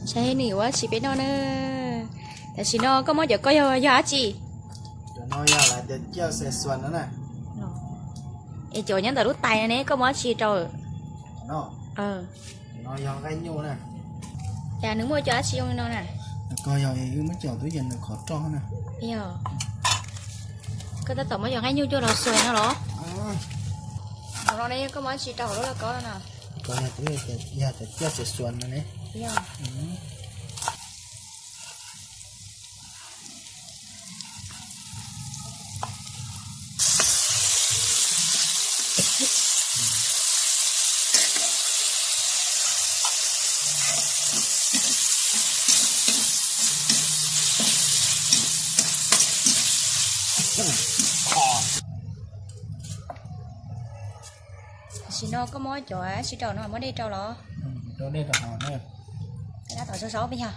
Saib nws ua dab tsi peb noj na. Tam sim no koj muab cov ko yog yog dab tsi? Cov no yog lawv tias ciaj Szechuan no na. Es cov nyob ntawm lub tais no ne koj muab dab tsi rau? No, no yog nqaij nyuj na. Cas nws muaj cov dab tsi zoo li no na? Ko yog wb muab cov tub yees nws qhov roj na. Yog. Koj tab tom muab cov nqaij nyuj coj los xuas no los? Hauv no ne koj muab dab tsi rau hauv lub lauj kaub no na? Ko yog cov ciaj Szechuan no ne. Yog. Tam sim no koj muab cov dab tsi rau no, muab dej rau los? Rau dej rau hauv na. Tab tom sov sov peb yog.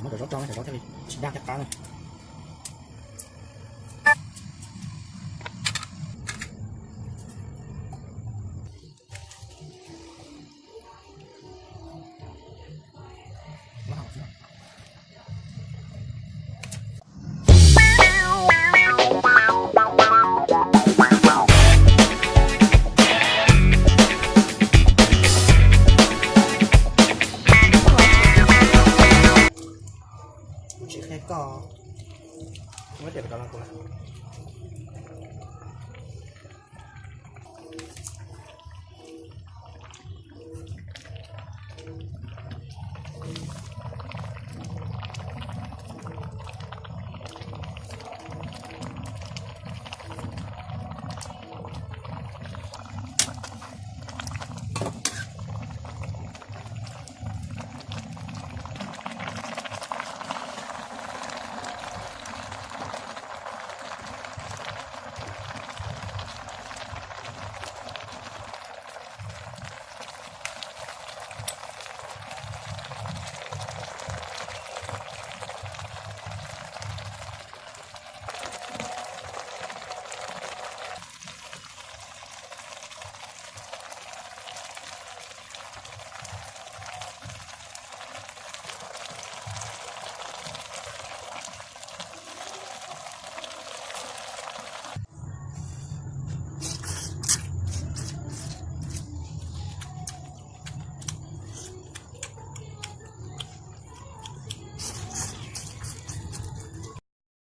Muab cov zaub rau, cov zaub thiaj li tsis daj thiab qab na.